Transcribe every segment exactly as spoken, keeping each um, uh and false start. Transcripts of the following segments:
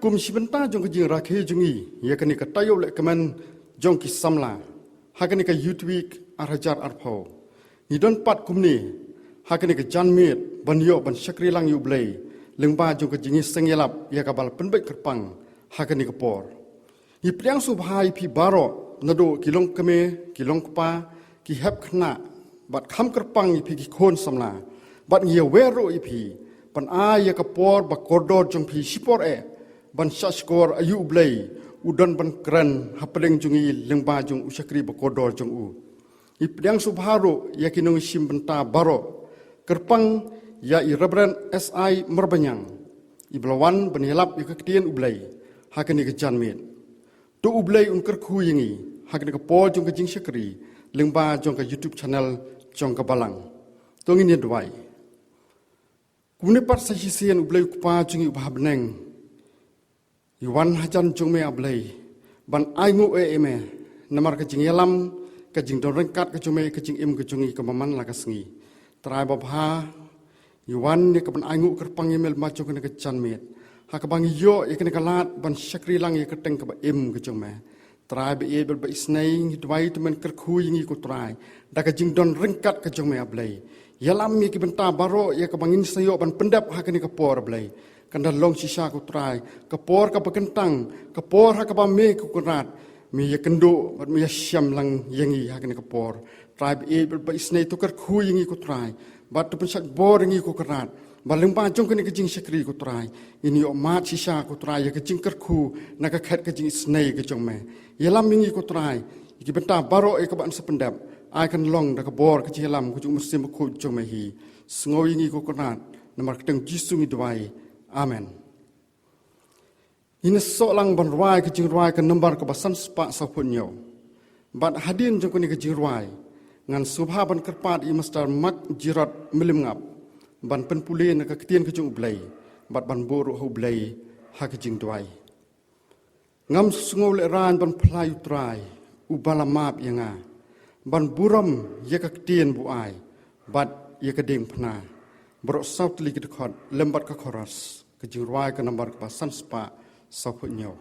Kum shi bynta jong ka jingrakhe jong ngi ïa kane ka taïew lehkmen jong ki samla ha kane ka Youth Week ar hajar arphew, ngi don pat kumne ha kane ka janmiet ban ïoh ban shakri lang ïa U Blei lyngba jong ka jingïaseng ïalap ïa kaba la pynbeit kyrpang ha kane ka por. Ngi pdiang sngewbha ïa phi baroh, naduh ki longkmie, ki longkpa, ki hep khynnah, bad kham kyrpang ïa phi ki khun samla, bad ngi ïawer ruh ïa phi ban ai ïa ka por ba kordor jong phi shipor eh ban shahshkor aïu U Blei u don ban kren hapdeng jong ngi lyngba jong u shakri ba kordor jong u. Ngi pdiang sngewbha ruh ïa ki nongshim bynta baroh, kyrpang ïa i Reverend S I Marbaniang, iba la wan ban ïalap ïa ka ktien U Blei ha kane ka janmiet. To U Blei un kyrkhu ïa ngi ha kane ka por jong ka jingshakri lyngba jong ka YouTube channel jong ka Balang. To ngin ïa duwai. Kumne pat sa shisien, U Blei U Kpa jong ngi uba ha bneng, ngi wan hajan jong me, A Blei, ban ainguh ïa me namar ka jingïalam, ka jingdon ryngkat ka jong me, ka jingim ka jong ngi ka man la ka sngi. Trai babha, ngi wan ïa ka ban ainguh kyrpang ïa me lyngba jong kane ka janmiet, ha kaba ngi ïoh ïa kane ka lad ban shakri lang ïa ka kyrteng kaba im ka jong me. Trai ba ïeit bad ba isnei, ngi duwai to men kyrkhu ïa ngi, ko Trai, da ka jingdon ryngkat ka jong me, A Blei. Ïalam ïa ki bynta baroh ïa kaba ngin sa ïoh ban pyndep ha kane ka por, A Blei. Kan da long shisha, ko Trai, ka por kaba kyntang, ka por ha kaba me, ko Kynrad, me ïakynduh bad me ïashem lang ïa ngi ha kane ka por. Trai ba ïeit bad ba isnei, to kyrkhu ïa ngi, ko Trai, bad to pynshait bor ïa ngi, ko Kynrad, ba lyngba jong kane ka jingshakri, ko Trai, ngin ïoh mad shisha, ko Trai, ïa ka jingkyrkhu na ka khet ka jingisnei ka jong me. Ïalam ïa ngi, ko Trai, ïa ki bynta baroh ïa kaba yn sa pyndep, ai kan long da ka bor ka jingïalam ka jong U Mynsiem Bakhuid jong me hi. Sngew ïa ngi, ko Kynrad, namar ka kyrteng Jisu ngi duwai. Amen. Ngin ïa snoh lang ban rwai ka jingrwai ka nombar kaba san spah sawphew hynñiew. Bad hadien jong kane ka jingrwai, ngan sngewbha ban kyrpad ïa i Master Mark Jirot Mylliemngap ban pynpule na ka ktien ka jong U Blei, bad ban buh ruh ha U Blei ha ka jingduwai. Ngam sngew lehraiñ ban phla ïa U Trai, uba la map ïa nga, ban burom ïa ka ktien ba u ai, bad ïa ka diengphna. Baroh saw tylli ki dkhot lem bad ka chorus. Ka jingrwai ka nombar kaba san spah sawphew hynñiew.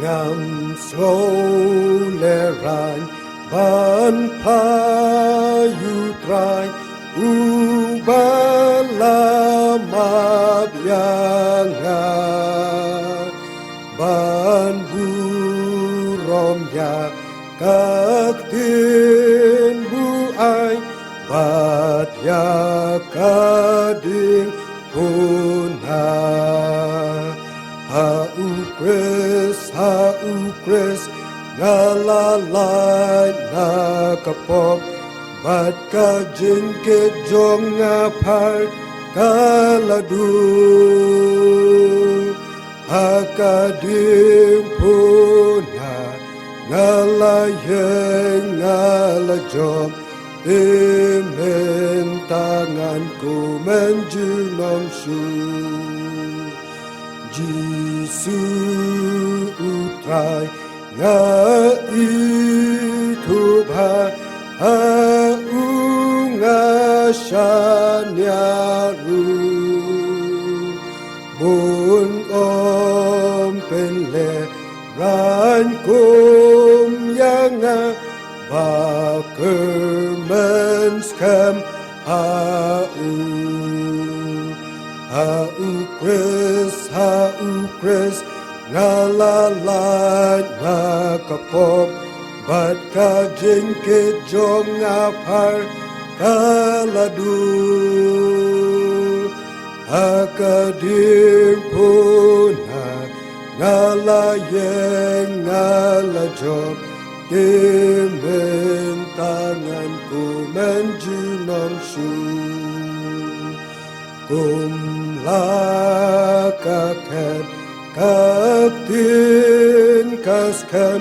Ngam sngew lehraiñ ban phla ïa U Trai, uba la map ïa nga, ban burom ïa ka ktien ba u ai, bad ïa ka diengphna. Ha U Khrist, ha U Khrist, nga la lait na ka pop, bad ka jingkit jong nga phar ka la dur. Ha ka diengphna nga la ïeng, nga la jop, te mynta ngan kmen junom shuh. Jisu U Trai, nga ithuh bha, ha u nga shaniah ruh. Bun ym pynlehraiñ kum ïa nga, ba kyrmen skhem ha u. Ha U Khrist, ha U Khrist, nga la lait na ka pop, bad ka jingkit jong nga phar ka la dur. Ha ka diengphna nga la ïeng, nga la jop, te mynta ngan kmen junom shuh. Kum la ka khet ka ktien ka skhem,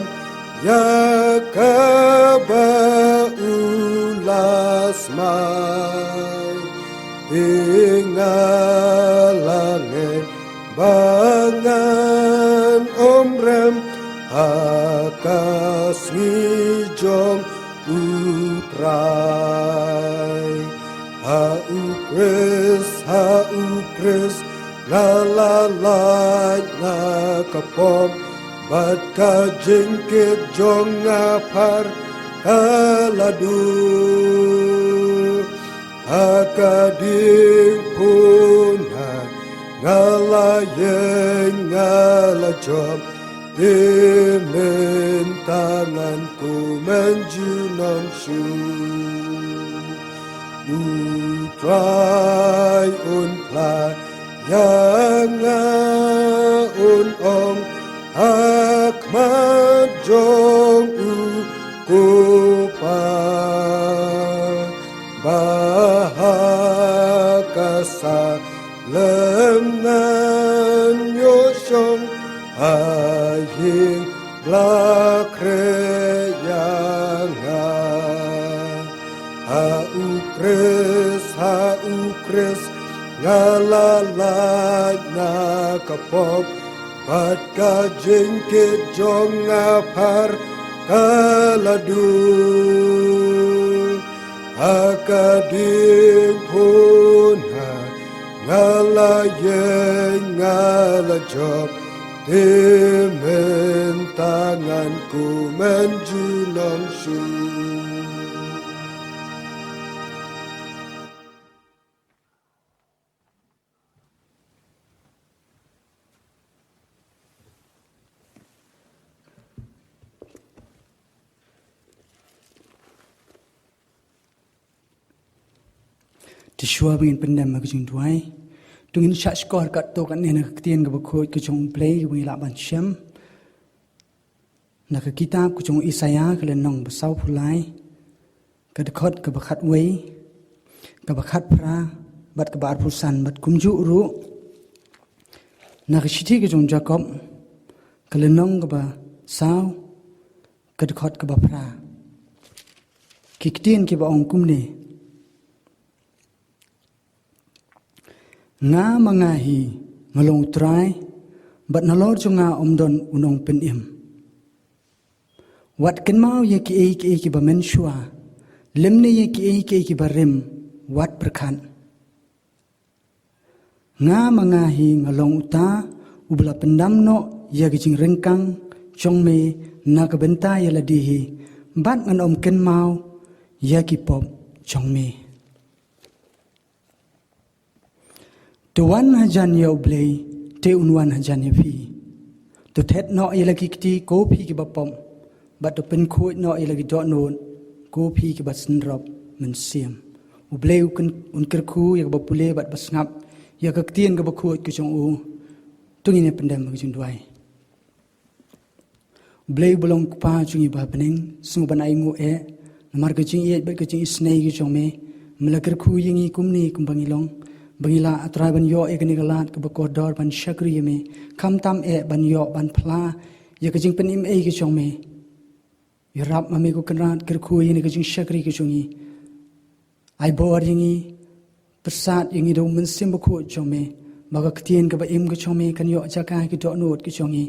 ïa kaba u la smai, te nga la ngeit Ba ngan ym rem ha ka sngi jong U Trai. Ha U Khrist, ha U Khrist, nga la lait na ka pop, bad ka jingkit jong nga phar ka la duh. Ha ka diengphna nga la ïeng, nga la jop, te mynta ngan kmen junom shuh. U Trai un phla ïa nga, un ong ha khmat jong U Kpa, ba ha ka salem ngan ïoh shong ha ïing ba la khreh ïa nga. Ha U Khrist, ha U Khrist, nga la lait na ka pop, bad ka jingkit jong nga phar ka la duh. Ha ka diengphna nga la ïeng, nga la jop, te mynta ngan kmen junom shuh. Te shuwa ba ngin pyndem ha ka jingduwai, to ngin shahshkor katto katne na ka ktien kaba khuid ka jong U Blei kaba ngi lah ban shem. Na ka kitab ka jong u Isaïah, ka lynnong ba sawphew lai, ka dkhot kaba khatwei, kaba khatphra, bad kaba arphew san, bad kumjuh ruh na ka shithi ka jong u Jakob, ka lynnong kaba saw, ka dkhot kaba phra. Ki ktien kiba ong kumne: Nga ma nga hi nga long U Trai, bad nalor jong nga ym don u nongpynim. Wat kynmaw ïa kiei kiei kiba mynshuwa, lymne ïa kiei kiei kiba rim, wat pyrkhat. Nga ma nga hi nga long uta uba la pyndam noh ïa ka jingryngkang jong me na ka bynta ïa lade hi, bad ngan ym kynmaw ïa ki pop jong me. To wan hajan ïa U Blei, te un wan hajan ïa phi. To thet noh ïa la ki kti, ko phi kiba pop, bad to pynkhuid noh ïa la ki dohnud, ko phi kiba synrop mynsiem. U Blei u kyn-, un kyrkhu ïa kaba pule bad ba sngap ïa ka ktien kaba khuid ka jong u. To ngin ïa pyndem ha ka jingduwai. U Blei uba long Kpa jong ngi ba ha bneng, sngewbha ban ai nguh eh namar ka jingïeit bad ka jingisynei ka jong me. Me la kyrkhu ïa ngi kumne kumba ngi long, ba ngi lah, A Trai, ban ïoh ïa kane ka lad kaba kordor ban shakri ïa me, khamtam eh ban ïoh ban phla ïa ka jingpynim ei ka jong me. Ïarap ma me ko Kynrad, kyrkhu ïa kane ka jingshakri ka jong ngi. Ai bor ïa ngi, pyrsad ïa ngi da U Mynsiem Bakhuid jong me, ba ka ktien kaba im ka jong me kan ïoh jaka ha ki dohnud ki jong ngi,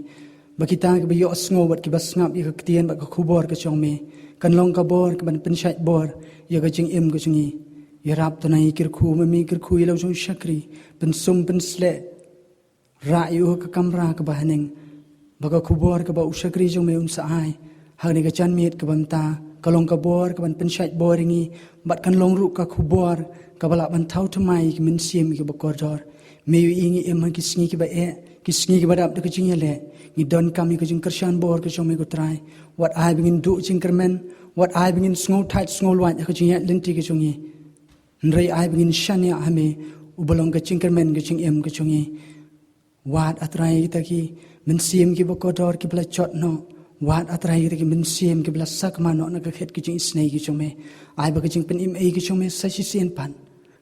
ba kita kiba ïohsngew bad kiba sngap ïa ka ktien bad ka khubor ka jong me kan long ka bor kaban pynshait bor ïa ka jingim ka jong ngi. Ïarap, to nang ïa kyrkhu, ma me kyrkhu ïa la u jong u shakri, pynsum pynsleh, rah ïa u ha ka kamra kaba haneng, ba ka khubor kaba u shakri jong me un sa ai ha kane ka janmiet kaba mynta ka long ka bor kaban pynshait bor ïa ngi, bad kan long ruh ka khubor kaba lah ban thaw thymmai ïa ki mynsiem kiba kordor. Me ïohi ngi im ha ki sngi kiba eh, ki sngi kiba dap da ka jingïaleh. Ngi donkam ïa ka jingkyrshan bor ka jong me ko Trai. Wat ai ba ngin duh jingkyrmen, wat ai ba ngin sngew thait sngew luid ha ka jingïaid lynti ka jong ngi. Hynrei ai ba ngin shaniah ha me, uba long ka jingkyrmen ka jingim ka jong ngi. Wad, A Trai, kita ki mynsiem kiba kordor kiba la jot noh. Wad, A Trai, kita ki mynsiem kiba la sakma noh na ka khet ka jingisynei ka jong me. Ai ba ka jingpynim ei ka jong me sa shisien pat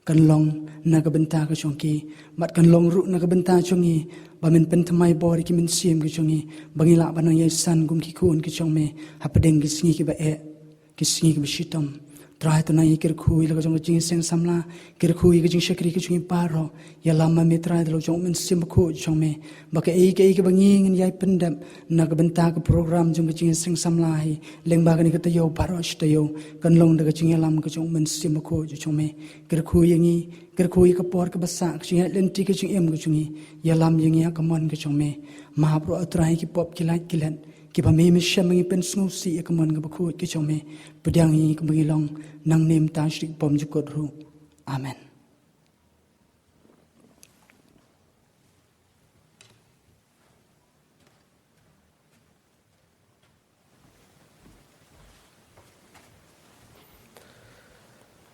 kan long na ka bynta ka jong ki, bad kan long ruh na ka bynta jong ngi, ba men pynthymmai bor ïa ki mynsiem ka jong ngi, ba ngi lah ban nang ïaisam kum ki khun ka jong me hapdeng ki sngi kiba eh, ki sngi kiba shitom. Trai, to nang ïa kyrkhu ïa la ka jong ka jingïaseng samla, kyrkhu ïa ka jingshakri ka jong ngi baroh. Ïalam ma me Trai da la ka jong u Mynsiem Bakhuid jong me, ba kaei kaei kaba ngi ngin ïai pyndep na ka bynta ka program jong ka jingïaseng samla hi, lyngba kane ka taïew baroh shi taïew, kan long da ka jingïalam ka jong u Mynsiem Bakhuid jong me. Kyrkhu ïa ngi, kyrkhu ïa ka por kaba sah, ka jingïaid lynti ka jingim ka jong ngi. Ïalam ïa ngi ha ka mon ka jong me. Map ruh, a Trai, ki pop ki lait ki let kiba me me shem ba ngi pynsngewsih ïa ka mon kaba khuid ka jong me. Pdiang ïa ngi kumba ngi long, nangne mynta sha ka bymjukut ruh. Amen.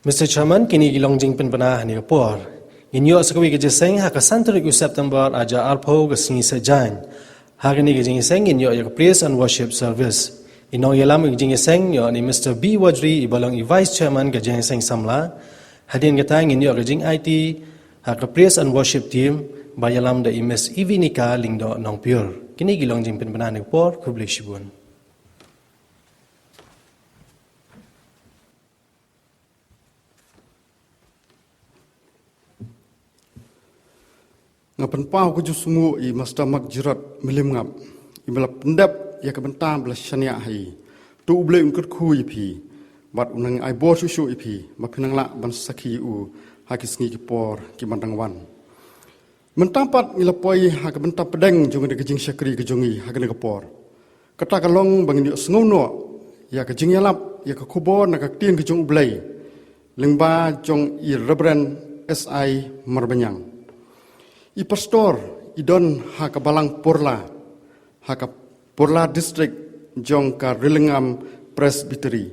Mister Chairman, kine ki long jingpynbna ha kane ka por. Ngin ïoh sa kawei ka jingïaseng ha ka san tarik u September arhajar arphew, ka sngi Saitjaiñ. Ha kane ka jingïaseng ngin ïoh ïa ka Praise and Worship Service. I nongïalam ka jingïaseng ïoh ne Mister B Wajri, iba long i Vice Chairman ka jingïaseng samla. Hadien kata ngin ïoh ka jingaiti ha ka Praise and Worship Team, ba ïalam da i Miss Evinika Lyngdoh Nongpyiur. Kine ki long jingpynbna ha kane ka por, khublei shibun. Nga pynpaw ka jingsngewnguh ïa i Master Mark Gerard Mylliemngap, iba la pyndep ïa ka bynta ba la shaniah ha i. To U Blei un kyrkhu ïa phi bad un nang ai bor shuh shuh ïa phi ba phin nang lah ban sakhi ïa u ha ki sngi ki por ki ban dang wan. Mynta pat ngi la poi ha ka bynta pdeng jong kane ka jingshakri ka jong ngi ha kane ka por. Kata ka long ba ngin ïohsngew noh ïa ka jingïalap ïa ka khubor na ka ktien ka jong U Blei, lyngba jong i Reverend S I Marbaniang. I pastor i don ha ka balang Purla, ha ka Purla District jong ka Rilangam Presbytery.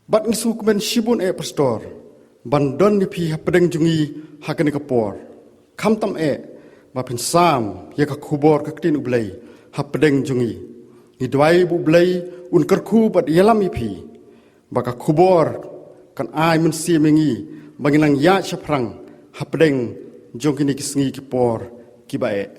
Bad ngi sngewkmen shibun eh pastor ban don ïa phi hapdeng jong ngi ha kane ka por. Khamtam eh ba phin sam ïa ka khubor ka ktien U Blei hapdeng jong ngi. Ngi duwai ba U Blei un kyrkhu bad ïalam ïa phi, ba ka khubor kan ai mynsiem ïa ngi ba ngin nang ïaid shaphrang hapdeng jong kine ki sngi ki por kiba eh.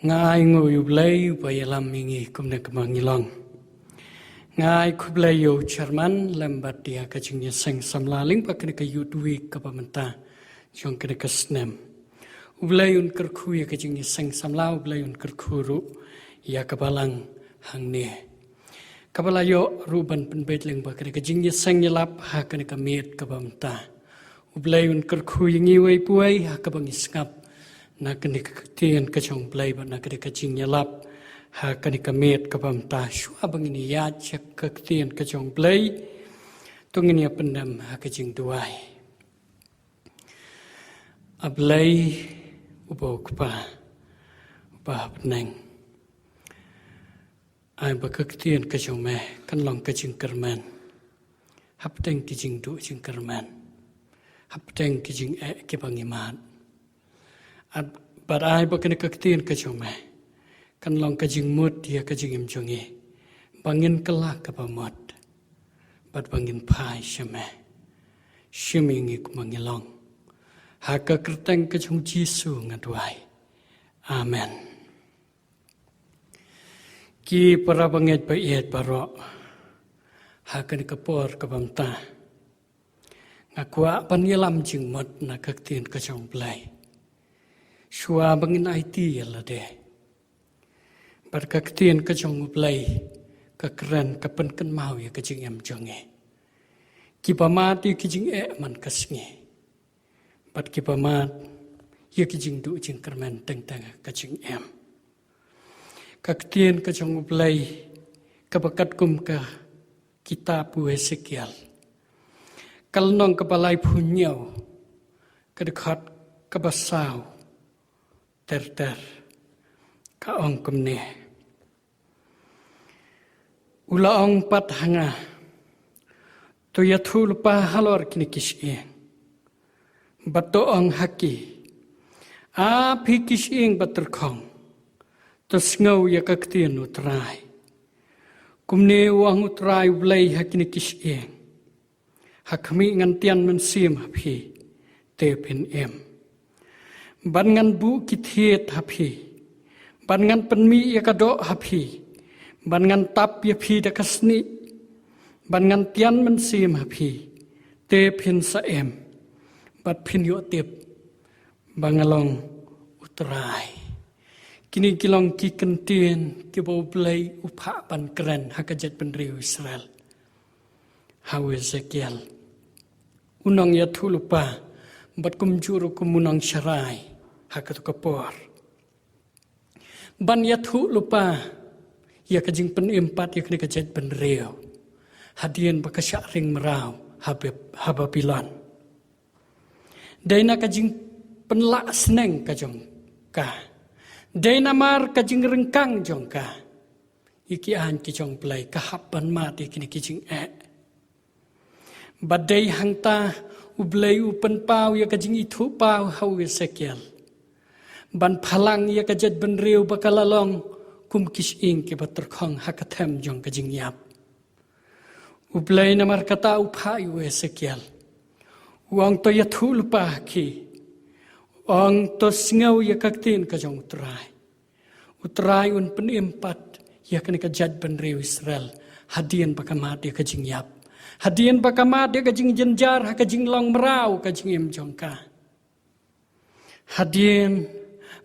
Nga ai nguh ïa U Blei uba ïalam ïa ngi kumne kumba ngi long. Nga ai khublei ïa u chairman lem bad ïa ka jingïaseng samla lyngba kane ka Youth Week kaba mynta jong kane ka snem. U Blei un kyrkhu ïa ka jingïaseng samla, U Blei un kyrkhu ruh ïa ka balang hangne, kaba la ïoh ruh ban pynbeit lyngba kane ka jingïaseng ïalap ha kane ka miet kaba mynta. U Blei un kyrkhu ïa ngi uwei pa uwei ha kaba ngi sngap na kane ka ktien ka jong U Blei bad na kane ka jingïalap ha kane ka miet kaba mynta. Shuwa ba ngin ïaid sha ka ktien ka jong U Blei, to ngin ïa pyndem ha ka jingduwai. A Blei uba u Kpa uba ha bneng, ai ba ka ktien ka jong me kan long ka jingkyrmen hapdeng ki jingduh jingkyrmen, hapdeng ki jingeh kiba ngi mad. Bad ai ba kane ka ktien ka jong me kan long ka jingmut ïa ka jingim jong ngi, ba ngin kylla kaba mut bad ba ngin phai sha me. Shim ïa ngi kumba ngi long. Ha ka kyrteng ka jong U Jisu nga duwai. Amen. Ki para bangeit ba ïeit baroh, ha kane ka por kaba mynta nga kwah ban ïalam jingmut na ka ktien ka jong U Blei. Shuwa ba ngin aiti ïa lade, bad ka ktien ka jong U Blei ka kren, ka pynkynmaw ïa ka jingim jong ngi. Kiba mad ïa ki jingeh man ka sngi, bad kiba mad ïa ki jingduh jingkyrmen teng teng ka jingim. Ka ktien ka jong U Blei kaba katkum ka kitab u Esekiel, ka lynnong kaba laiphew hynñiew, ka dkhot kaba saw ter ter, ka ong kumne: U la ong pat ha nga, to ïathuh lypa halor kine ki shyieng, bad to ong ha ki, A phi ki shyieng ba tyrkhong, to sngew ïa ka ktien U Trai. Kumne u ong U Trai U Blei ha kine ki shyieng: Ha khmih ngan tian mynsiem ha phi, te phin im. Ban ngan buh ki thied ha phi, ban ngan pynmih ïa ka doh ha phi, ban ngan tap ïa phi da ka snieh, ban ngan tian mynsiem ha phi, te phin sa im, bad phin ïoh tip ba nga long U Trai. Kine ki long ki kyntien kiba U Blei u phah ban kren ha ka jaitbynriew Israel. Ha u Esekiel, u nongïathuhlypa, bad kumjuh ruh kum u nongsharai ha kato ka por, ban ïathuhlypa ïa ka jingpynim pat ïa kane ka jaitbynriew hadien ba ka shah ring mraw ha Bab-, ha Babilon. Dei na ka jingpynlah sneng ka jong ka, dei namar ka jingryngkang jong ka ïa ki aiñ ki jong U Blei, ka hap ban mad ïa kine ki jingeh. Bad dei hangta U Blei u pynpaw ïa ka jingithuhpaw ha u Esekiel ban phalang ïa ka jaitbynriew ba ka la long kum ki shyieng kiba tyrkhong ha ka them jong ka jingïap. U Blei namar kata u phah ïa u Esekiel, u ong, to ïathuhlypa ha ki, u ong, to sngew ïa ka ktien ka jong U Trai. U Trai un pynim pat ïa kane ka jaitbynriew Israel hadien ba ka mad ïa ka jingïap, hadien ba ka mad ïa ka jingjynjar ha ka jinglong mraw ka jingim jong ka. Hadien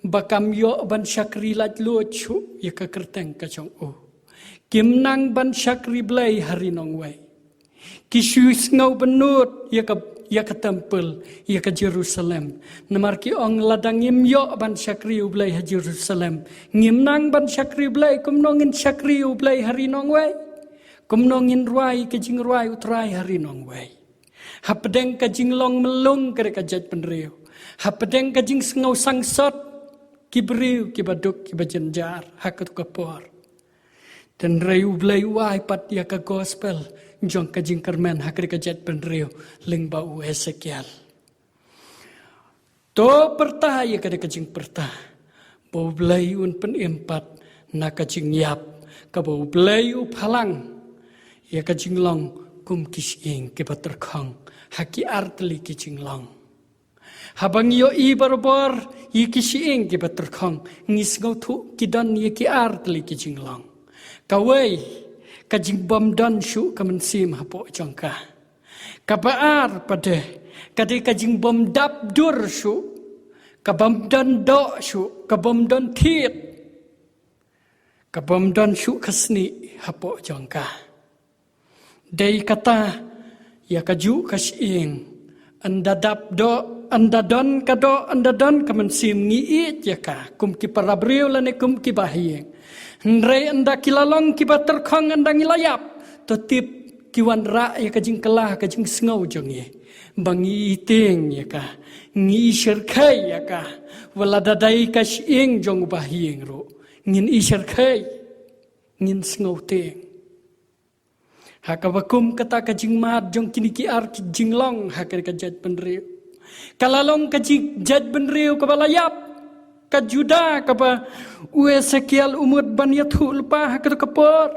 ba kam ïoh ban shakri laitluid shuh ïa ka kyrteng ka jong u, kim nang ban shakri Blei ha ri nongwei. Ki shu sngew bynnud ïa ka, ïa ka templ, ïa ka Jerusalem. Namar ki ong, lada ngim ïoh ban shakri U Blei ha Jerusalem, ngim nang ban shakri Blei, kumno ngin shakri U Blei ha ri nongwei? Kumno ngin rwai ka jingrwai U Trai ha ri nongwei? Hapdeng ka jinglong myllung ka dei ka jaitbynriew, hapdeng ka jingsngew sangsot ki briew kiba duk kiba jynjar ha kato ka por. Hynrei U Blei u ai pat ïa ka gospel jong ka jingkyrmen ha ka dei ka jaitbynriew lyngba u Esekiel. To pyrta ïa ka dei ka jingpyrta ba U Blei un pynim pat na ka jingïap, kaba U Blei u phalang ïa ka jinglong kum ki shyieng kiba tyrkhong ha ki artylli ki jinglong. Haba ngi ïohi barabor ïa ki shyieng kiba tyrkhong, ngi sngewthuh ki don ïa ki artylli ki jinglong. Kawei, ka jingbym don shuh ka mynsiem hapoh jong ka. Kaba ar pat de, ka dei ka jingbym dap dur shuh, kabym don doh shuh, kabym don thied, kabym don shuh ka snieh hapoh jong ka. Dei kata, ïa kajuh ka shyieng, ynda dap doh, ynda don ka doh, ynda don ka mynsiem, ngi ïeit ïa ka kum ki parabriew lane kum ki bahaïing. Hynrei ynda ki la long kiba tyrkhong, ynda ngi la ïap, to tip ki wanrah ïa ka jingkylla, ka jingsngew jong ngi, ba ngi ïeit ïa ka, ngi ïeit shyrkhei ïa ka. Wat lada dei ka shyieng jong u bahaïing ruh, ngin ïeit shyrkhei, ngin sngew tieng. Ha kaba kum kata ka jingmad jong kine ki ar ki jinglong ha ka dei ka jaitbynriew, ka la long ka jing-, jaitbynriew kaba la ïap, ka Judah kaba u Esekiel u mut ban ïathuhlypa ha kato ka por,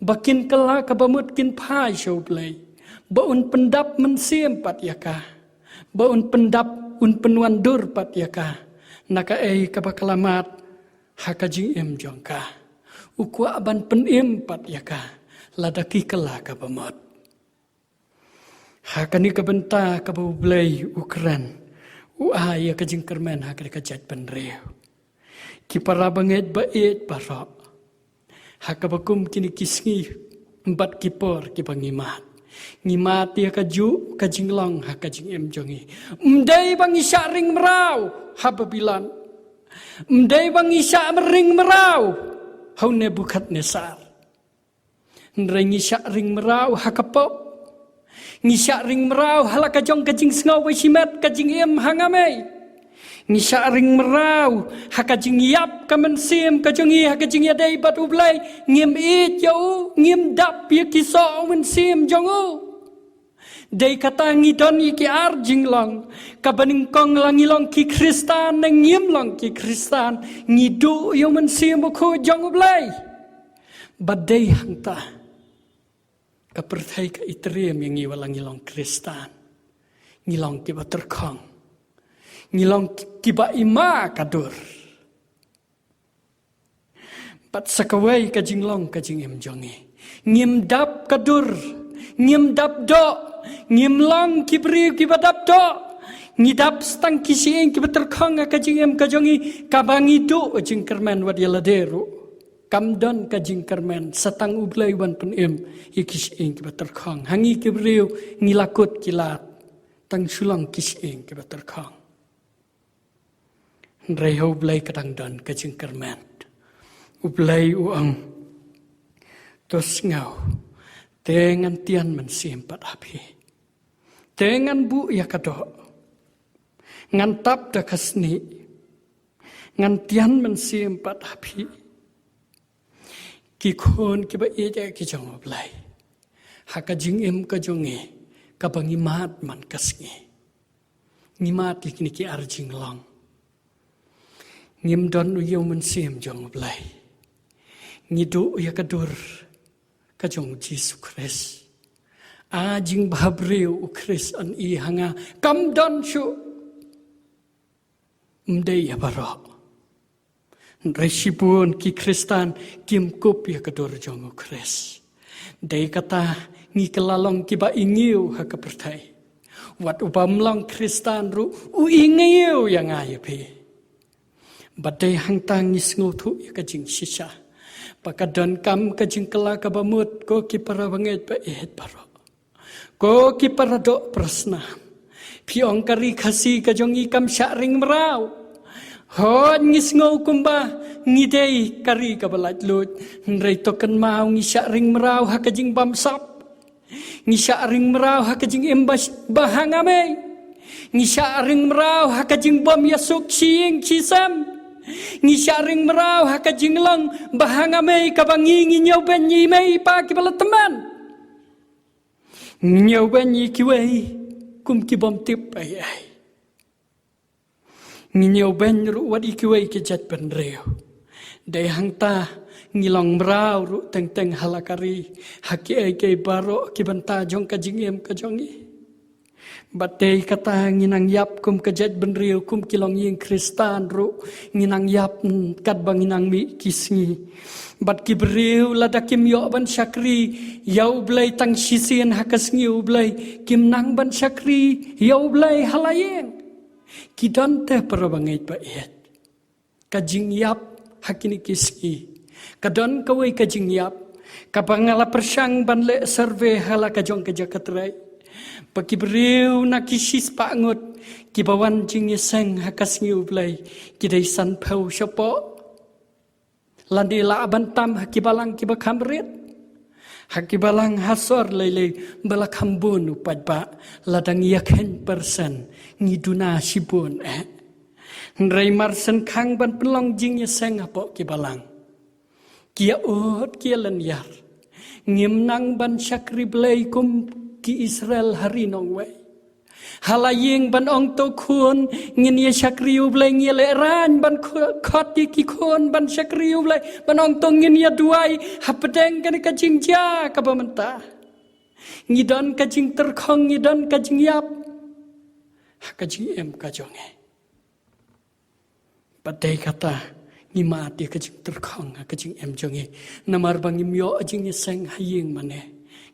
ba kin kylla kaba mut kin phai sha U Blei, ba un pyndap mynsiem pat ïa ka, ba un pyndap, un pynwandur pat ïa ka na kaei kaba ka la mad ha ka jingim jong ka. U kwah ban pynim pat ïa ka lada ki kylla kaba mut. Ha kane ka bynta kaba U Blei u kren, u ai ïa ka jingkyrmen ha ka dei ka jaitbynriew. Ki parabangeit ba ïeit baroh, ha kaba kum kine ki sngi bad ki por kiba ngi mad, ngi mad ïa kajuh ka jinglong ha ka jingim jong ngi. Ym dei ba ngi shah ring mraw ha Babilon. Ym dei ba ngi shah ring mraw ha u Nebukadnesar. Hynrei ngi shah ring mraw ha ka pop. Ngi shah ring mraw ha la ka jong ka jingsngew ba shimet ka jingim ha nga mei. Ngi shah ring mraw ha ka jingïap ka mynsiem ka jong ngi ha ka jingïadei bad U Blei. Ngim ïeit ïa u, ngim dap ïa ki soh mynsiem jong u. Dei kata ngi don ïa ki ar jinglong, kaba nyngkong la ngi long ki Khristan ne ngim long ki Khristan, ngi duh ïa u Mynsiem Bakhuid jong U Blei. Bad dei hangta ka pyrthei ka itriem ïa ngi wat la ngi long Khristan. Ngi long kiba tyrkhong. Ngi long kiba ima ka dur. Bad sa kawei ka jinglong ka jingim jong ngi, ngim dap ka dur, ngim dap doh, ngim long ki briew kiba dap doh. Ngi dap sa tang ki shyieng kiba tyrkhong ha ka jingim ka jong ngi, kaba ngi duh jingkyrmen wat ïa lade ruh. Kam don ka jingkyrmen, sa tang U Blei ban pynim ïa ki shyieng kiba tyrkhong. Ha ngi ki briew ngi la kut ki lad, tang shu long ki shyieng kiba tyrkhong. Hynrei ha U Blei ka dang don ka jingkyrmen. U Blei u ong, to sngew, te ngan tian mynsiem pat ha phi. Te ngan buh ïa ka doh. Ngan tap da ka snieh. Ngan tian mynsiem pat ha phi. Ki khun kiba ïeit ki jong U Blei, ha ka jingim ka jong ngi, kaba ngi mad man ka sngi, ngi mad ïa kine ki ar jinglong. Ngim don ïa u Mynsiem jong U Blei. Ngi duh ïa ka dur ka jong U Jisu Khrist. A jingbhabriew, U Khrist un ong ha nga, kam don shuh. Ym dei ïa baroh. Hynrei shibun ki Khristan kim kup ïa ka dur jong U Khrist. Dei kata ngi kylla long kiba ingiew ha ka pyrthei. Wat u bym long Khristan ruh u ingiew ïa nga ïa phi. Bad dei hangta ngi sngewthuh ïa ka jingshisha ba ka donkam ka jingkylla kaba mut, ko ki para bangeit ba ïeit baroh. Ko ki para doh para snam. Phi ong ka ri Khasi ka jong ngi kam shah ring mraw. Hooid, ngi sngew kumba ngi dei ka ri kaba laitluid. Hynrei to kynmaw, ngi shah ring mraw ha ka jingbamsap. Ngi shah ring mraw ha ka jingim ba, ba hangmei. Ngi shah ring mraw ha ka jingbym ïasuk shi ïing shi sem. Ngi shah ring mraw ha ka jinglong ba hangmei, kaba ngi, ngi ñiewbeiñ ïa i mei i pa kiba la tymmen. Ngi ñiewbeiñ ïa kiwei kum ki bym tip ei ei. Ngi ñiewbeiñ ruh wat ïa kiwei ki jaitbynriew. Dei hangta ngi long mraw ruh teng teng ha la ka ri, ha kiei kiei baroh ki bynta jong ka jingim ka jong ngi. Bad dei kata ngi nang ïap kum ka jaitbynriew, kum ki longïing Khristan ruh ngi nang ïap, mm, katba ngi nang mih ki sngi. Bad ki briew lada kim ïoh ban shakri ïa U Blei tang shisien ha ka sngi U Blei, kim nang ban shakri ïa U Blei ha la ïing. Ki don te para bangeit ba ïeit. Ka jingïap ha kine ki sngi. Ka don kawei ka jingïap kaba nga la pyrshang ban leh survey ha la ka jong ka jaka trei, ba ki briew na ki shispah ngut kiba wan jingïaseng ha ka sngi U Blei, ki dei sanphew shapoh. Lane lah ban tam ha ki balang kiba kham rit. Ha ki balang ha sor lei lei ba la kham bun u paidbah, la dang ïakheiñ persen, ngi duna shibun eh. Hynrei mar shen khang ban pynlong jingïaseng hapoh ki balang, ki ïa ud, ki ïa lynñiar. Ngim nang ban shakri Blei kum ki Israel ha ri nongwei. Ha la ïing ban ong to khun, ngin ïa shakri U Blei, ngi ïa lehraiñ ban kho-, khot ïa ki khun ban shakri U Blei, ban ong to ngin ïa duwai hapdeng kane ka jingjia kaba mynta. Ngi don ka jingtyrkhong, ngi don ka jingïap ha ka jingim ka jong ngi. Bad dei kata ngi mad ïa ka jingtyrkhong ha ka jingim jong ngi. Namar ba ngim ïoh jingïaseng ha ïing mane.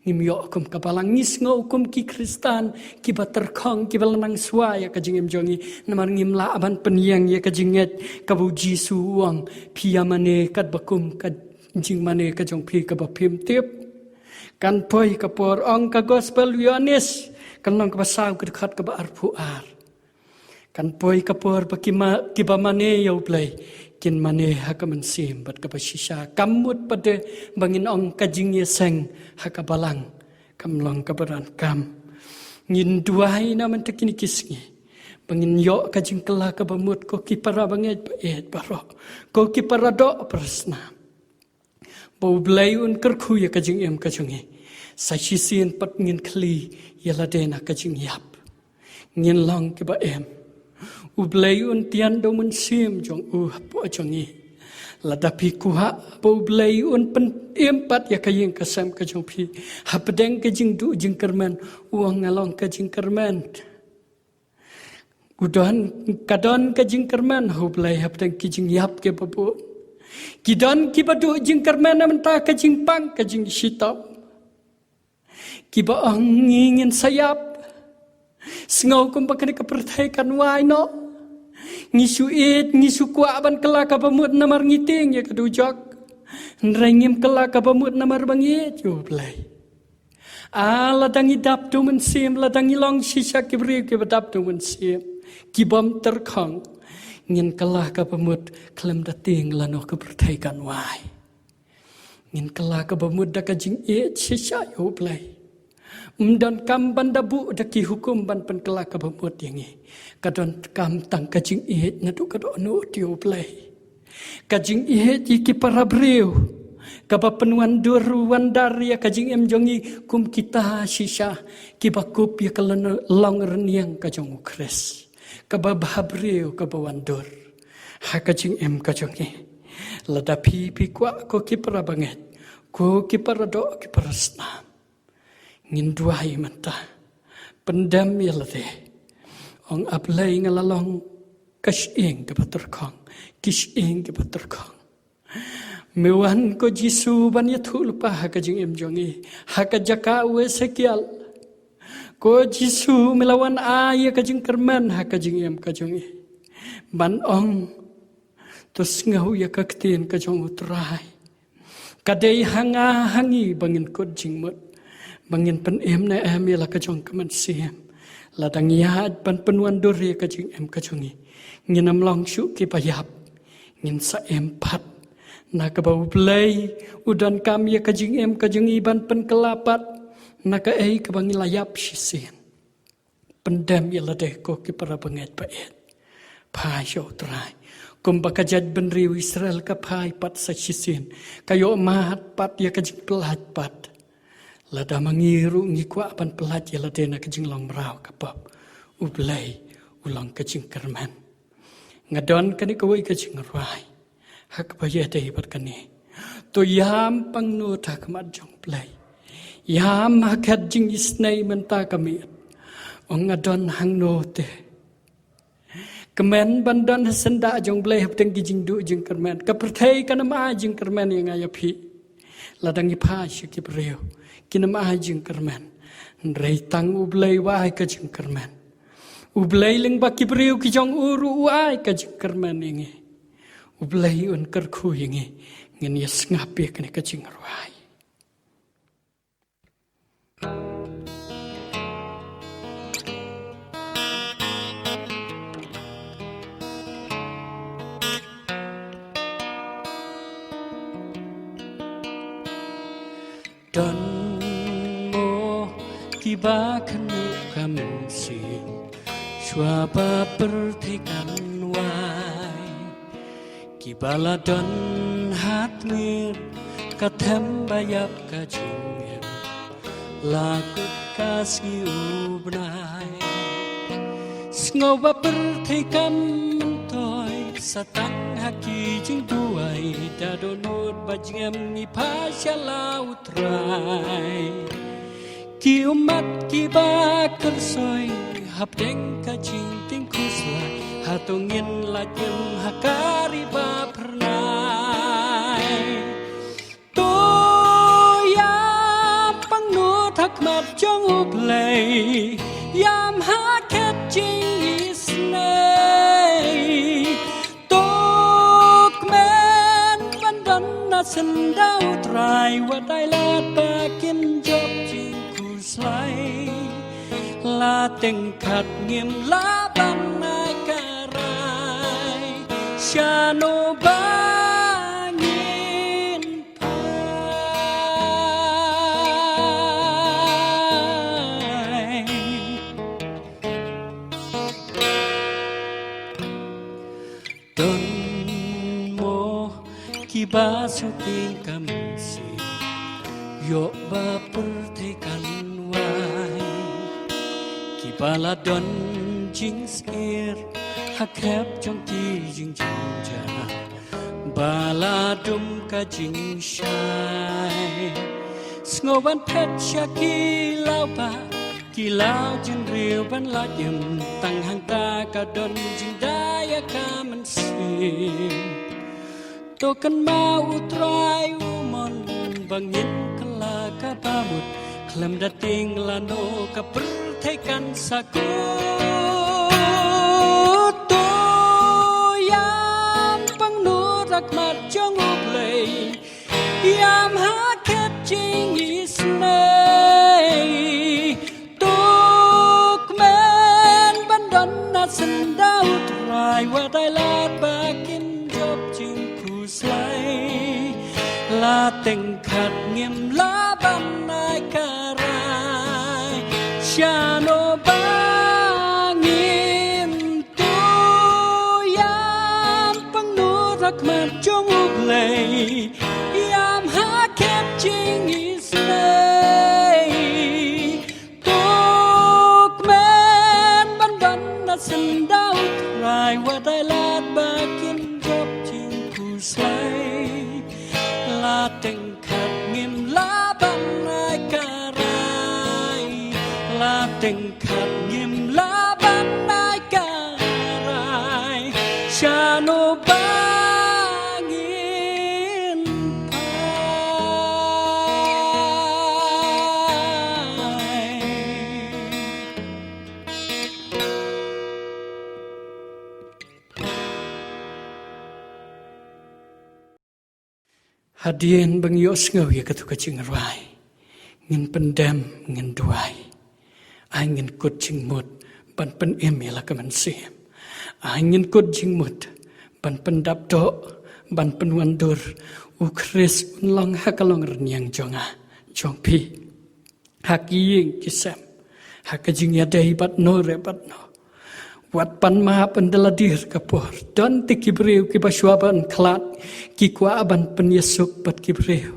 Ngim ïoh kum ka balang, ngi sngew kum ki Khristan kiba tyrkhong, kiba la nang shuwa ïa ka jingim jong ngi. Namar ngim lah ban pynïeng ïa ka jingngeit kaba U Jisu u ong, phi ïa mane katba kum ka jingmane ka jong phi kaba phim tip. Kan poi ka por, ong ka Gospel u Ïoannis, kan long kaba saw, ka dkhot kaba arphew ar. Kan poi ka por ba ki ma-, kiba mane ïa U Blei kin mane ha ka mynsiem bad kaba shisha. Kam mut pat de ba ngin ong ka jingïaseng ha ka balang kam long kaba donkam. Ngin duwai na mynta kine ki sngi ba ngin ïoh ka jingkylla kaba mut, ko ki para bangeit ba ïeit baroh, ko ki para doh para snam, ba U Blei un kyrkhu ïa ka jingim ka jong ngi. Sa shisien pat ngin khlieh ïa lade na ka jingïap. Ngin long kiba im. U Blei un tian da U Mynsiem jong u hapoh jong ngi. Lada phi kwah ba U Blei un pynim pat ïa ka ïing ka sem ka jong phi hapdeng ka jingduh jingkyrmen, u ong, nga long ka jingkyrmen. U don, ka don ka jingkyrmen ha U Blei hapdeng ki jingïap kiba bun. Ki don kiba duh jingkyrmen na bynta ka jingpang ka jingshitom. Kiba ong ngi ngin sa ïap. Sngew kumba kane ka pyrthei kan wai noh. Ngi shu ïeit, ngi shu kwah ban kylla kaba mut namar ngi tieng ïa ka dujok. Hynrei ngim kylla kaba mut namar ba ngi ïeit ïa U Blei. Ah, lada ngi dap da U Mynsiem, lada ngi long shisha ki briew kiba dap da U Mynsiem, ki bym tyrkhong, ngin kylla kaba mut khlem da tieng lano ka pyrthei kan wai. Ngin kylla kaba mut da ka jingïeit shisha ïa U Blei. Ym donkam ban da buh da ki hukum ban pynkylla kaba mut ïa ngi. Ka donkam tang ka jingïeit naduh ka dohnud ïa U Blei. Ka jingïeit ïa ki para briew kaba pynwandur wandar ïa ka jingim jong ngi kum kita shisha kiba kup ïa ka lon-, long rynïeng ka jong U Khrist. Kaba bhabriew kaba wandur ha ka jingim ka jong ngi. Lada phi phi kwah ko ki para bangeit, ko ki para doh ki para snam, ngin duwai mynta. Pyndem ïa lade. Ong A Blei nga la long ka shyieng kaba tyrkhong, ki shyieng kiba tyrkhong. Me wan ko Jisu ban ïathuh lypa ha ka jingim jong ngi, ha ka jaka u Esekiel. Ko Jisu me la wan ai ïa ka jingkyrmen ha ka jingim ka jong ngi. Ban ong, to sngew ïa ka ktien ka jong U Trai. Ka dei ha nga ha ngi ba ngin kut jingmut, ba ngin pynim ne em ïa la ka jong ka mynsiem. Lada ngi ïaid ban pynwandur ïa ka jingim ka jong ngi, ngin ym long shuh kiba ïap. Ngin sa im pat. Na kaba U Blei u donkam ïa ka jingim ka jong ngi ban pynkylla pat na kaei kaba ngi la ïap shisien. Pyndem ïa lade ko ki para bangeit ba ïeit. Phai sha U Trai. Kumba ka jaitbynriew Israel ka phai pat sa shisien, ka ïohmad pat ïa ka jingpyllait pat. Lada ma ngi ruh ngi kwah ban pyllait ïa lade na ka jinglong mraw ka pop, U Blei u long ka jingkyrmen. Nga don kane kawei ka jingrwai ha kaba ïadei bad kane. To ïam pangnud ha khmat jong U Blei. Ïam ha khet jingisynei mynta ka miet. Ong nga don hangno te. Kmen ban don ha syndah jong U Blei hapdeng ki jingduh jingkyrmen. Ka pyrthei kan ym ai jingkyrmen ïa nga ïa phi. Lada ngi phai sha ki briew, kin ym ai jingkyrmen. Hynrei tang U Blei u ai ka jingkyrmen. U Blei lyngba ki briew ki jong u ruh u ai ka jingkyrmen ïa ngi. U Blei un kyrkhu ïa ngi. Ngin ïa sngap ïa kane ka jingrwai. Don mo kiba kynnoh ka mynsiem shuwa ba pyrthei kan wai. Kiba la don ha tmier ka them ba ïap ka jingim, la kut ka sngi u bnai. Sngew ba pyrthei kam myntoi, sa tang ha ki jingduwai, da dohnud ba jingim ngi phai sha la U Trai. Ki ummat kiba kyrsoi hapdeng ka jingtieng khuslai, hato ngin lait im ha ka ri ba phyrnai. To ïam pangnud ha khmat jong U Blei, ïam ha khet jingisynei. To kmen ban don na syndah U Trai, wat ai lad ba kin jop jingkhuslai. La tyngkhat ngim lah ban ai ka rai, shano ba ngin phai. Don mo kiba sngewtieng ka mynsiem, ïoh ba pyrthei kan wai. Kiba la don jingsngewsih ha khmat jong ki jingjynjar, ba la dum ka jingshai. Sngew ban phet sha ki lawbah, Ïa la jingriewbeiñ la jem, tang hangta ka don jingdei ïa ka mynsiem. To kynmaw U Trai u mon ba ngin kylla kaba mut, khlem da tieng lano ka pyrthei kan sa kut. To ïam pangnud ha khmat jong U Blei, ïam ha khet jingisynei. To kmen ban don na sien da U Trai, wat ai lad ba kin jop jingkhuslai. La teng khat ngim lah ban ai ka rai, shano ba ngin to ïam pangnud ha khmat jong U Blei, ïam ha khet jingisynei. To kmen ban don na sien da U Trai, wat ai lad ba kin jop jingkhuslai. La teng khat ngim lah ban ai ka rai, la teng khat ngim lah ban ai ka rai, shano ba ngin phai. Hadien ba ngi ïohsngew ïa katu ka jingrwai, ngin pyndem, ngin duwai. Ai ngin kut jingmut ban pynim ïa la ka mynsiem. Ai ngin kut jingmut ban pyndap doh, ban pynwandur. U Khrist un long ha ka longrynïeng jong nga, jong phi, ha ki ïing ki sem, ha ka jingïadei bad no re bad no. Wat pan map ynda la dier ka por. Don te ki briew kiba shuwa ban khlad ki kwah ban pynïasuk bad ki briew.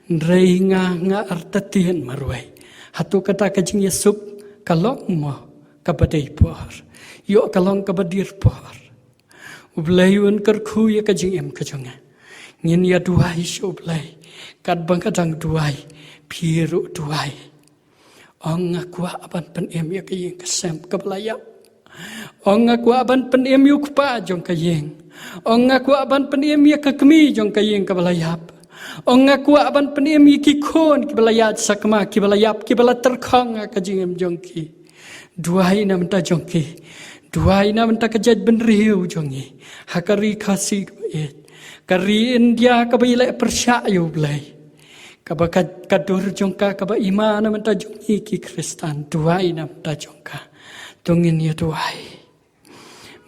Hynrei nga, nga artatien marwei, hato kata ka jingïasuk ka long mo kaba dei por? Ïoh ka long kaba dier por. U Blei un kyrkhu ïa ka jingim ka jong nga. Ngin ïa duwai sha U Blei. Katba nga dang duwai, phi ruh duwai. Ong nga kwah ban pynim ïa ka ïing ka sem kaba la ïap. Ong nga kwah ban pynim ïa u kpa jong ka ïing. Ong nga kwah ban pynim ïa ka kmie jong ka ïing kaba la ïap. Ong nga kwah ban pynim ïa ki khun kiba la ïaid sakma, kiba la ïap, kiba la tyrkhong ha ka jingim jong ki. Duwai na bynta jong ki. Duwai na bynta ka jaitbynriew jong ngi ha ka ri Khasi kaba ïeit, ka ri India kaba ïaleh pyrshah ïa U Blei, kaba ka, ka dur jong ka kaba ima na bynta jong ngi ki Khristan. Duwai na bynta jong ka. To ngin ïa duwai.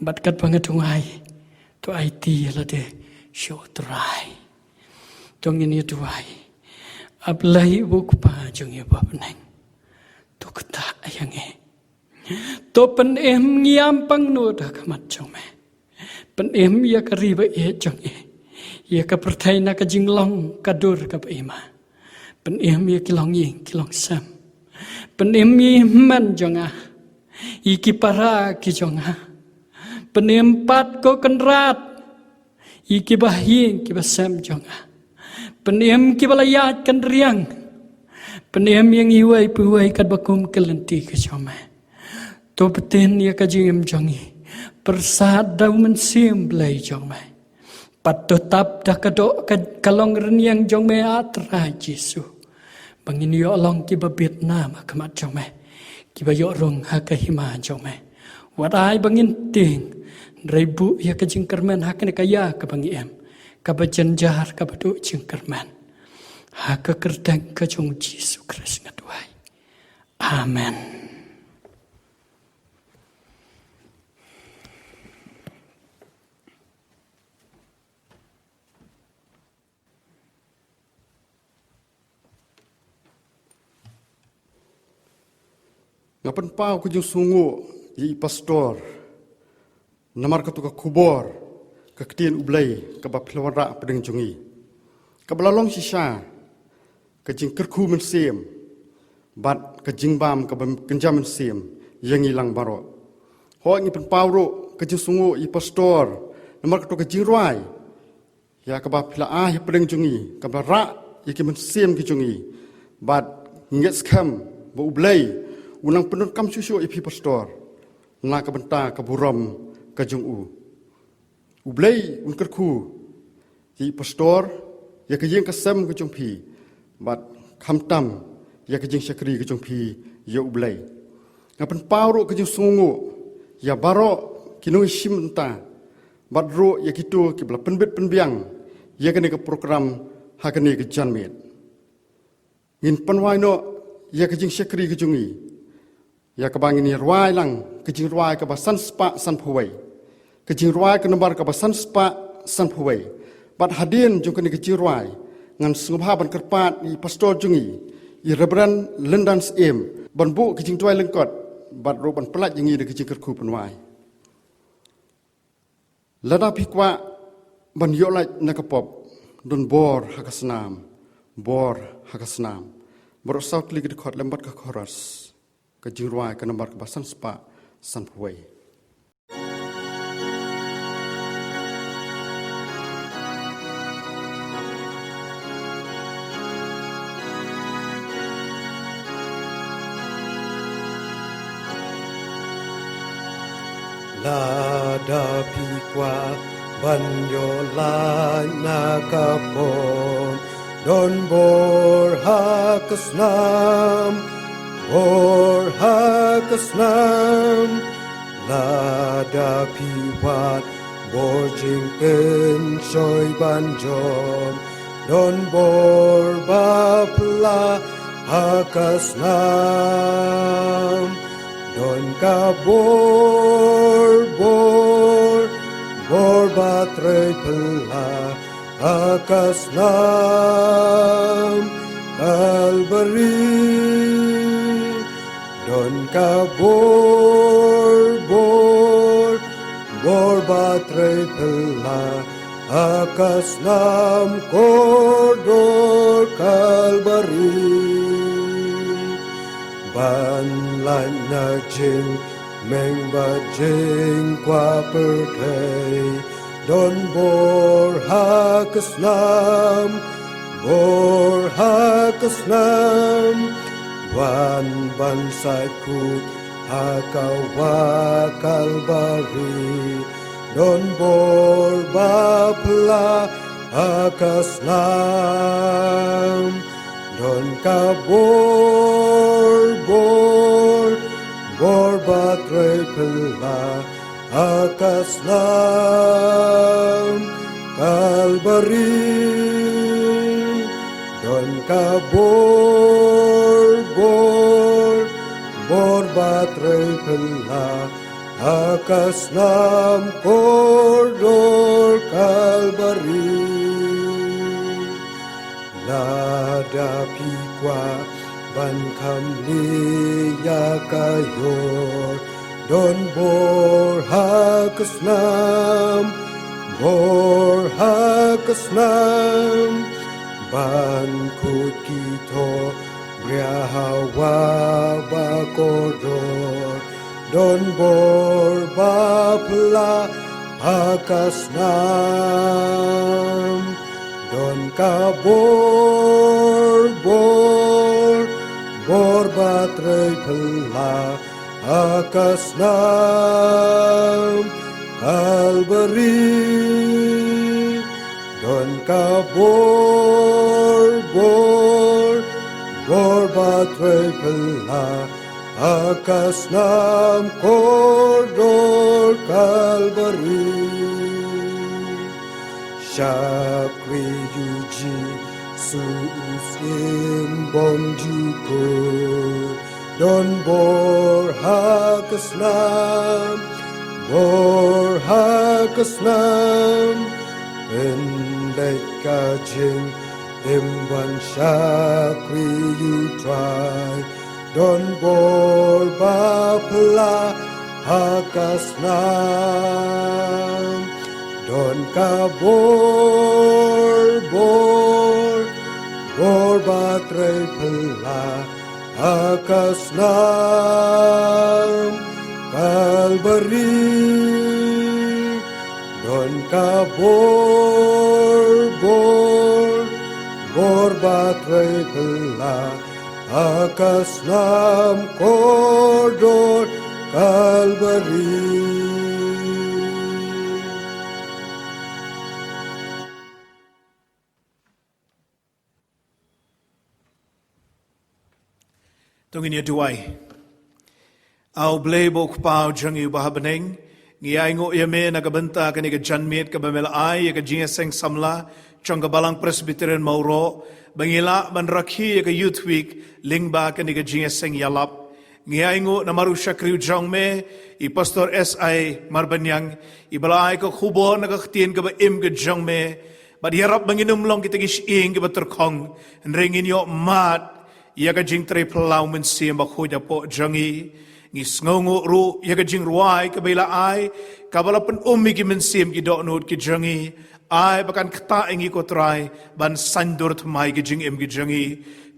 Bad katba nga duwai, to aiti ïa lade sha U Trai. To ngin ïa duwai. A Blei, U Kpa jong ngi uba ha bneng, to ktah ïa ngi. To pynim ngi ïam pangnud ha khmat jong me. Pynim ïa ka ri ba ïeit jong ngi, ïa ka pyrthei na ka jinglong ka dur kaba ima. Pynim ïa ki longïing ki longsem. Pynim ïa i hynmen jong nga, ïa ki para ki jong nga. Pynim pat, ko Kynrad, ïa ki bahaïing ki basem jong nga. Pynim kiba la ïaid kynriang. Pynim ïa ngi iwei pa iwei katba kum ka lynti ka jong me. To pyntip ïa ka jingim jong ngi, pyrsad da U Mynsiem Blei jong me. Pat to tap da ka doh ka, ka longrynïeng jong me, A Trai Jisu, ba ngin ïoh long kiba bit nam ha khmat jong me, kiba ïoh rung ha ka hima jong me. Wat ai ba ngin tieng, hynrei buh ïa ka jingkyrmen ha kane ka ïa kaba ngi im, kaba jynjar, kaba duh jingkyrmen. Ha ka kyrteng ka jong U Jisu Khrist nga duwai. Amen. Nga pynpaw ka jingsngewnguh ïa i pastor namar katu ka khubor, ka ktien U Blei kaba phi la wanrah hapdeng jong ngi, kaba la long shisha ka jingkyrkhu mynsiem bad ka jingbam kaba kynja mynsiem ïa ngi lang baroh. Hooid, ngi pynpaw ruh ka jingsngewnguh ïa i pastor namar katu ka jingrwai ïa kaba phi la ai hapdeng jong ngi, kaba rah ïa ki mynsiem ki jong ngi. Bad ngi ngeit skhem ba U Blei U nang pyndonkam shuh shuh ïa phi pastor na ka bynta ka burom ka jong u. U Blei un kyrkhu ïa i pastor, ïa ka ïing ka sem ka jong phi, bad khamtam ïa ka jingshakri ka jong phi ïa U Blei. Nga pynpaw ruh ka jingsngewnguh ïa baroh ki nongïashim bynta, bad ruh ïa kito kiba la pynbit pynbiang ïa kane ka program ha kane ka janmiet. Ngin pynwai noh ïa ka jingshakri ka jong ngi, ïa kaba ngin ïa rwai lang ka jingrwai kaba san spah san phew wei, ka jingrwai ka nombar kaba san spah san phew wei. Bad hadien jong kane ka jingrwai, ngan sngewbha ban kyrpad ïa i pastor jong ngi, i Reverend Lyndan Syiem, ban buh ka jingduwai lyngkot bad ruh ban pyllait ïa ngi da ka jingkyrkhu pynwai. Lada phi kwah ban ïoh lait na ka pop, don bor ha ka snam, bor ha ka snam. Baroh saw tylli ki dkhot lem bad ka chorus. Ka jingrwai ka nombar kaba san spah san phew wei. Lada phi kwah ban ïoh lait na ka pop, don bor ha ka snam, bor ha ka snam. Lada phi wad bor jingpynshoi ban jop, don bor ba phylla ha ka snam. Don ka bor, bor, bor ba trei phylla ha ka snam Kalbari. Don ka bor, bor, bor ba trei phylla ha ka snam kordor Kalbari. Ban lait na jingmeng bad jingkwah pyrthei, don bor ha ka snam, bor ha ka snam. Wan ban sait khuid ha ka wah Kalbari, don bor ba phylla ha ka snam. Don ka bor, bor, bor ba trei phylla ha ka snam Kalbari. Don ka bor, bor, bor ba trei phylla ha ka snam kordor Kalbari. Lada phi kwah ban kham leh ïa ka ïor, don bor ha ka snam, bor ha ka snam. Ban khuid ki thohbria ha wah ba kordor, don bor ba phylla ha ka snam. Don ka bor, bor, bor ba trei phylla ha ka snam Kalbari. Don ka bor, bor, bor ba trei phylla ha ka snam kordor Kalbari. Shakri ïa U Jisu u Syiem bymjukut. Don bor ha ka snam, bor ha ka snam. Pynleit ka jingim ban shakri ïa U Trai. Don bor ba phylla ha ka snam. Don ka bor, bor, bor ba trei phylla ha ka snam Kalbari. Don ka bor, bor, bor ba trei phylla Ha ka snam kordor Kalbari. To ngin ïa duwai. A U Blei bad U Kpa jong ngi uba ha bneng, ngi ainguh ïa me na ka bynta kane ka janmiet kaba me la ai ïa ka jingïaseng samla jong ka Balang Presbyterian Mawroh, ba ngi lah ban rakhe ïa ka Youth Week lyngba kane ka jingïaseng ïalap. Ngi ainguh namar u shakri jong me, i Pastor S I Marbaniang, iba la ai ka khubor na ka ktien kaba im ka jong me, bad ïarap ba ngin ym long kita ki shyieng kiba tyrkhong, hynrei ngin ïoh mad ïa ka jingtrei phylla U Mynsiem Bakhuid hapoh jong ngi. Ngi sngewnguh ruh ïa ka jingrwai kaba i la ai, kaba la pynum ïa ki mynsiem ki dohnud ki jong ngi. Ai ba kan ktah ïa ngi, ko Trai, ban saiñdur thymmai ki jingim ki jong ngi.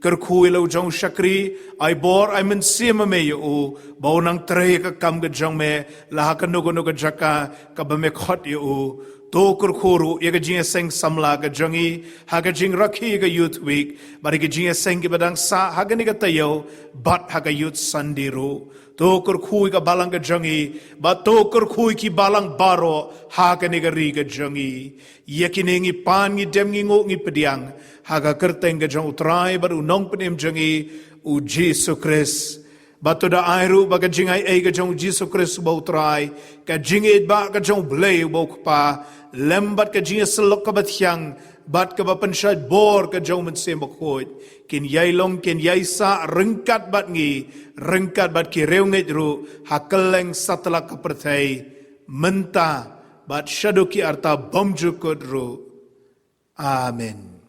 Kyrkhu ïa la u jong u shakri, ai bor ai mynsiem ma me ïa u, ba un nang trei ïa ka kam ka jong me la ha kano kano ka jaka kaba me khot ïa u. To kyrkhu ruh ïa ka jingïaseng samla ka jong ngi ha ka jingrakhe ïa ka Youth Week, bad ïa ka jingïaseng kiba dang sah ha kane ka taïew, bad ha ka Youth Sunday ruh. To kyrkhu ïa ka balang ka jong ngi, bad to kyrkhu ïa ki balang baroh ha kane ka ri ka jong ngi. Ïa kine ngi pan, ngi dem, ngi nguh, ngi pdiang ha ka kyrteng ka jong u Trai bad u Nongpynim jong ngi, u Jisu Khrist. Bad to da ai ruh ba ka jingaiei ka jong u Jisu Khrist uba u Trai, ka jingïeit ba ka jong u Blei uba u Kpa, lem bad ka jingïasyllok kaba thiang, bad kaba pynshait bor ka jong u Mynsiem Bakhuid, kin ïai long, kin ïai sah ryngkat bad ngi, ryngkat bad ki riewngeit ruh, ha kylleng satlak ka pyrthei, mynta bad shaduh ki arta bymjukut ruh. Amen.